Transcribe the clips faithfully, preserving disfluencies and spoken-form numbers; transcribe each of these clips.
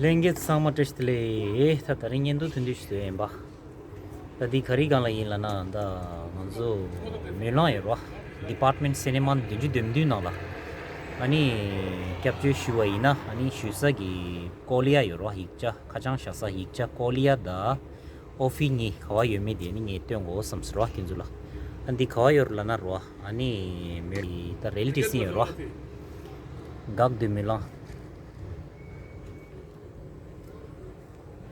ལྷན་རྒྱས་ཚང་མ་བཀྲ་ཤིས་བདེ་ལེགས། ད་ད་རིང་བརྙན་ཐུང་ཐུང་ཐུང་ཞིག་བཟོས་ཡིན་པ། ད་འདི་ག་རེ་སྒང་ལ་ཡིན་ལབ་ན། ད་ང་ཚོ་མུན་ལང་ཡོད་རོ། Department Cinema བདུན་ཅུ་དོན་བདུན་ནང་ལ། ཨ་ནི་སྐྱབས་བཅོལ་ཞུ་བ་ཡིན་ན། ཨ་ནི་ཞུ་ས་གི་ཀོ་ལི་ཡ་ཡོད་རོ། ཡིག་ཆ་ཁ་བྱང་བཞག་ས་ཡིག་ཆ་ཀོ་ལི་ཡ་དང་ཨོ་ཕི་གཉིས་ག་བ་ཡོད་མེད་དེ་ནི་ངས་སྟོན་དགོས་བསམ་སོང་རོ་ཁྱེད་ཚོ་ལ། ཨ་འདི་ག་བ་ཡོད་རེད་ལབ་ན་རོ། ཨ་ནི་མུན་ད་རེལ་ཊི་སིན་ཡོད་རོ། Gare de Mulan།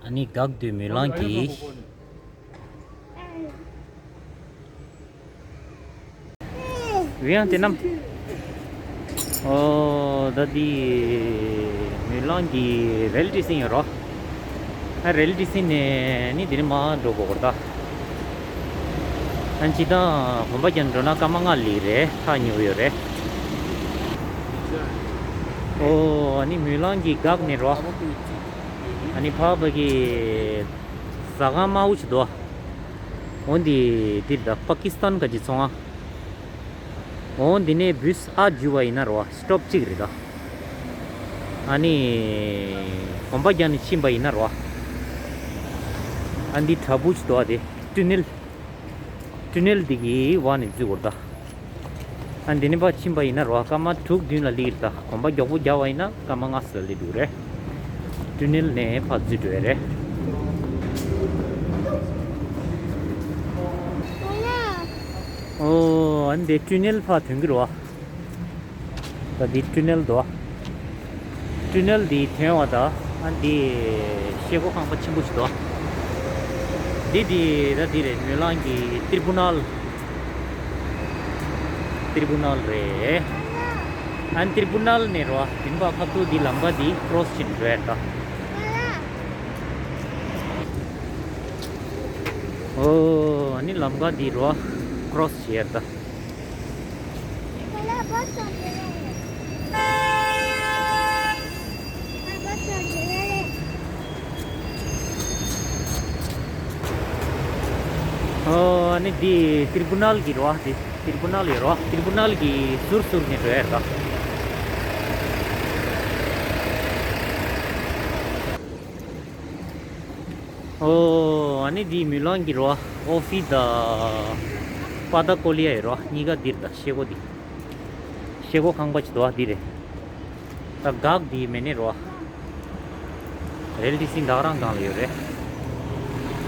ཨ་ནི་Gare de Mulan གི་ཡང་དེ་རྣམས། ཨོ་ད་འདི་མུན་ལང་གི་རེལ་ཊི་སིན་ཡོད་རོ། ཨ་རེལ་ཊི་སིན་ནས་ནི་འདི་ནས་མར་འགྲོ་དགོས་རེད་ད། ཨ་ནི་སྤྱིར་བཏང་གོམ་པ་རྒྱག་འགྲོ་ན་སྐར་མ་ལྔ་སླེབས་རེད། ཐག་ཉེ་པོ་ཡོད་རེད། ཨོ་ཨ་ནི་མུན་ལང་གི་Gare ནས་རོ། ཨ་ནི་ཕར་ཕ་གི་ཟ་ཁང་དམར་པོ་ཞིག་འདུག་འོ་འདི་འདིར་ད་པ་ཀི་སི་ཐན་ག་ཅིག་ཚོང་ཁང་། འོ་འདི་ནས་བུས་ཨ་འཇུ་བ་ཡིན་ན་རོ། སི་ཊོབ་གཅིག་རེད་ད། ཨ་ནི་གོམ་པ་རྒྱག་ནས་ཕྱིན་པ་ཡིན་ན་རོ། ཨ་འདི་བྲག་ཕུག་ཅིག་འདུག་ཨ། དེ་ཊུ་ནེལ། ཊུ་ནེལ་འདི་གི་བར་ནས་འཛུལ་དགོས་རེད་ད། ཨ་འདི་ནས་ཕར་ཕྱིན་པ་ཡིན་ན་རོ། སྐར་མ་དྲུག་བདུན་ལ་སླེབས་རེད་ད། གོམ་པ་མགྱོགས་པོ་རྒྱག་པ་ཡིན་ན་སྐར་མ་ལྔ་ཙམ་ལ་སླེབས་འགྲོ་གི་རེད། ཊུ་ནེལ་ནས་ཕར་འཛུལ་འགྲོ་ཡ་རེད། ཨོ་ཨ་ནི་དེ་ཊུ་ནེལ་ཕར་ཐོན་གྱི་རེད་པ། ད་འདི་ཊུ་ནེལ་འདུག་པ། ཊུ་ནེལ་འདི་ཐོན་པ་དང་། ཨ་འདི་ཤེལ་སྒོ་ཁང་པ་ཆེན་པོ་ཞིག་འདུག་པ། འདི་འདི་ད་འདི་རེད། མུན་ལང་གི་ཏྲི་བུ་ནལ། ཏྲི་བུ་ནལ་རེད། ཨ་ནི་ཏྲི་བུ་ནལ་ནས་རོ། དེ་ནས་ཕར་ཁ་ཐུག་འདི་ལམ་ཁ་འདི་ཀྲོ་སི་བྱས་ནས་འགྲོ་ཡ་རེད་ད། ཨོ་ཨ་ནི་ལམ་ཁ་འདི་རོ། ཀྲོ་སི་བྱས་ཡ་རེད་ད། ཨོ་ཨ་ནི་འདི་ཏྲི་བུ་ནལ་གྱི་རོ། འདི་ཏྲི་བུ་ནལ་ཡོད་རོ། ཏྲི་བུ་ནལ་གྱི་ཟུར་ཟུར་ནས་འགྲོ་ཡ་རེད་ད། ཨོ་ཨ་ནི་འདི་མུན་ལང་གི་རོ། ཨོ་ཕི་དང་པ་ད་ཀོ་ལི་ཡ་ཡོད་རོ། གཉིས་ཀ་འདིར་ད། ཤེལ་སྒོ་འདི། ཤེལ་སྒོ་ཁང་པ་ཅིག་འདུག་པ། འདི་རེད། ད་གག་འདི་མེད་ནས་རོ། རེལ་ཊི་སིན་ད་ག་རང་སྒང་ལ་ཡོད་རེད།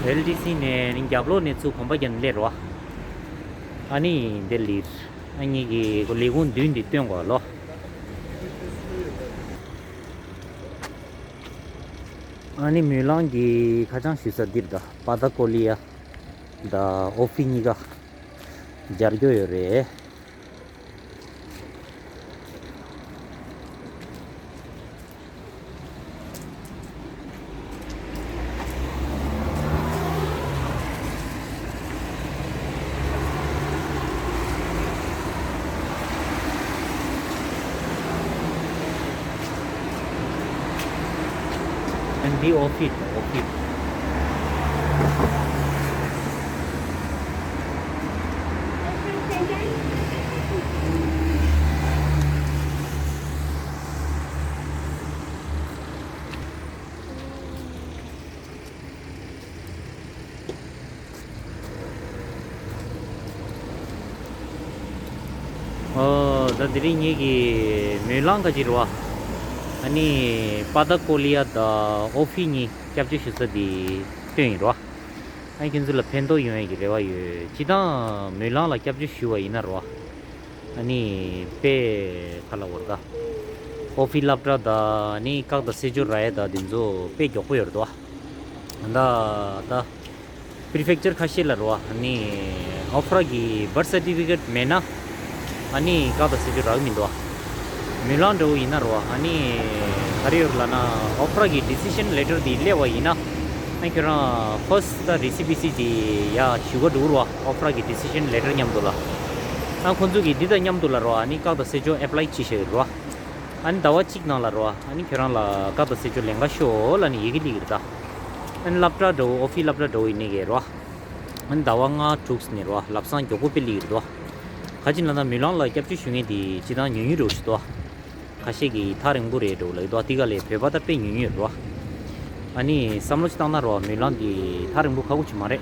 རེལ་ཊི་སིན་ནས་ནི་རྒྱབ་ལོགས་ནས་ཚུར་གོམ་པ་རྒྱག་ནས་སླེབས་རོ། ཨ་ནི་འདི་ལིར། ཨ་ནི་གི་ལས་ཁུངས་མདུན་འདི་སྟོན་དགོས་ལོ། ཨ་ནི་མུན་ལང་གི་ཁ་བྱང་ཞུ་ས་འདིར་ད། པ་ད་ཀོ་ལི་ཡ་དང་ཨོ་ཕི་གཉིས་ཀ་སྦྱར་རྒྱུ་ཡོད་རེད། And the office, office. ཨོ། ད་དེ་རིང་ངེད་ཀྱི་མུན་ལང་ག་ཅིག་རེད་པ། ཨ་ནི་པ་ད་ཀོ་ལི་ཡ་དང་ཨོ་ཕི་གཉིས་སྐྱབས་བཅོལ་ཞུ་ས་འདི་སྟོན་ཡིན་རེད་པ། ཨ་ནི་ཁྱེད་ཚོ་ལ་ཕན་ཐོགས་ཡོང་ཡས་ཀྱི་རེ་བ་ཡོད། སྤྱིར་བཏང་མུན་ལང་ལ་སྐྱབས་བཅོལ་ཞུ་བ་ཡིན་ན་རེད་པ། ཨ་ནི་དཔེ་ག་ལབ་དགོས་རེད་ད། ཨོ་ཕི་སློབ་གྲྭ་དང་ཨ་ནི་ཁག་དང་སྲིད་བྱུས་རག་ཡས་དང་དེ་ཚོ་དཔེ་མགྱོགས་པོ་ཡོད་རེད་དོ། ད་ད་པི་རི་ཕེག་ཅར་ཁ་ཤས་ལ་རེད་པ། ཨ་ནི་ཨོ་ཕི་ར་གི་བར་སར་ཊི་ཕི་ཀེཊ་མེད་ན་ཨ་ནི་ཁག་དང་སྲིད་བྱུས་རག་གི་མི་འདུག་མུན་ལང་འདྲ་བོ་ཡིན་ན་རེད་པ། ཨ་ནི་ག་རེ་ཡོད་རེད་ལབ་ན། ཨོ་ཕི་ར་གི་ཌི་སི་ཤན་ལེ་ཊར་དེ་སླེབས་པ་ཡིན་ན། ཨ་ཁྱོད་རང་ཕར་སི་ཊི་ད་རི་སི་བི་སི་དེ་ཡར་ཞུ་ག་འགྲོ་གི་རེད་པ། ཨོ་ཕི་ར་གི་ཌི་སི་ཤན་ལེ་ཊར་མཉམ་དུ་ལ། ཨ་ཁོང་ཚོ་གིས་འདི་དང་མཉམ་དུ་ལ་རེད་པ། ཨ་ནི་ཁག་དང་སྲིད་བྱུས་ཨེབ་ལའི་བྱེད་བཞག་གི་རེད་པ། ཨ་ནི་ཟླ་བ་གཅིག་ནང་ལ་རེད་པ། ཨ་ནི་ཁྱོད་རང་ལ་ཁག་དང་སྲིད་བྱུས་ལེན་ག་ཤོག་ལབ་ནས་ཡི་གེ་སླེབས་ཀྱི་རེད་ད། ཨ་ནི་སློབ་གྲྭ་འདྲ་བོ། ཨོ་ཕི་སློབ་གྲྭ་འདྲ་བོ་ཡིན་ནའི་གི་རེད་པ། ཨ་ནི་ཟླ་བ་ལྔ་དྲུག་ནས་རེད་པ། ལམ་སང་མགྱོགས་པོ་དཔེ་སླེབས་ཀྱི་རེད་དོ། ག་ཅི་ལབ་ན་མུན་ལང་ལ་སྐྱབས་བཅོལ་ཞུ་མཁན་དེ་སྤྱིར་བཏང་ཉུང་ཉུང་འདྲ་བོ་ཞིག་འདུག་ཁ་ཤས་ཀྱིས་ཐག་རིང་པོ་རེད་འདྲ་བོ་ལབ་ཀྱི་འདུག་དེ་ག་ལས་བོད་པ་ད་དཔེ་ཉུང་ཉུང་རེད་པ། ཨ་ནི་བསམ་བློ་ཅིག་བཏང་ན་རོ། མུན་ལམ་འདི་ཐག་རིང་པོ་ཁག་པོ་ཅིག་མ་རེད།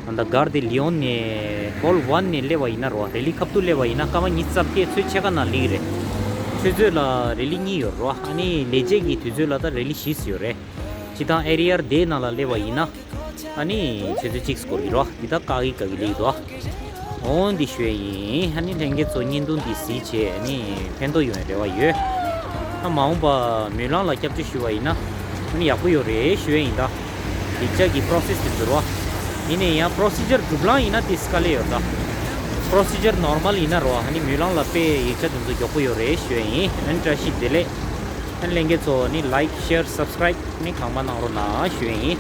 ཨ་ད་གར་དེ་ལི་ཡོན་ནས་ཀོལ་ཝན་ནས་སླེབས་པ་ཡིན་ན་རོ། རེ་ལི་ཁབ་ཏུ་སླེབས་པ་ཡིན་ན་སྐར་མ་ཉི་ཤུ་རྩ་བརྒྱད་ཚོད་ཕྱེད་ཀ་ནང་སླེབས་ཀྱི་རེད། ཆུ་ཚོད་ལ་རེ་ལི་གཉིས་ཡོད་རོ། ཨ་ནི་ལས་བྱེད་ཀྱི་དུས་ཚོད་ལ་ད་རེ་ལི་བཞི་ཙམ་ཡོད་རེད། སྤྱིར་བཏང་ཨེ་རི་ཡར་དེའི་ནང་ལ་སླེབས་པ་ཡིན་ན། ཨ་ནི་ཆུ་ཚོད་གཅིག་འགོར་གྱི་རོ། འདི་ད་བཀག་གི་བཀག་གི་ལེགས་འདུག་ཨ། འོ་འདི་ཞུ་ཡས་ཡིན། ཨ་ནི་ལྷན་རྒྱས་ཚོ་བརྙན་ཐུང་འདི་གཟིགས་བྱས་ཨ་ནི་ཕན་ཐོགས་ཡོང་བའི་རེ་བ་ཡོད། ཨ་མ་འོངས་པ་མུན་ལམ་ལ་སྐྱབས་བཅོལ་ཞུ་བ་ཡིན་ན་ཨ་ནི་ཡག་པོ་ཡོད་རེད་ཞུ་ཡས་ཡིན་ད། ཡིག་ཆ་གི་པོ་རོ་སེ་སི་དེ་ཚོ་རོ། ཡིན་ནའི་ཡང་པོ་རོ་སི་ཇར་གྲུབ་ལམ་ཡིན་ན་དེ་དཀའ་ལས་ཡོད་ད། པོ་རོ་སི་ཇར་ནོར་མལ་ཡིན་ན་རོ། ཨ་ནི་མུན་ལམ་ལ་དཔེ་ཡིག་ཆ་དེ་ཚོ་མགྱོགས་པོ་ཡོད་རེད་ཞུ་ཡས་ཡིན། ཨ་ནི་བཀྲ་ཤིས་བདེ་ལེགས། ཨ་ནི་ལྷན་རྒྱས་ཚོ་ནི་ལའིཀ་ཤེར་སབ་སི་ཀ་རའིབ་ནི་གང་མང་གནང་རོགས་གནང་ཞུ་ཡས་ཡིན།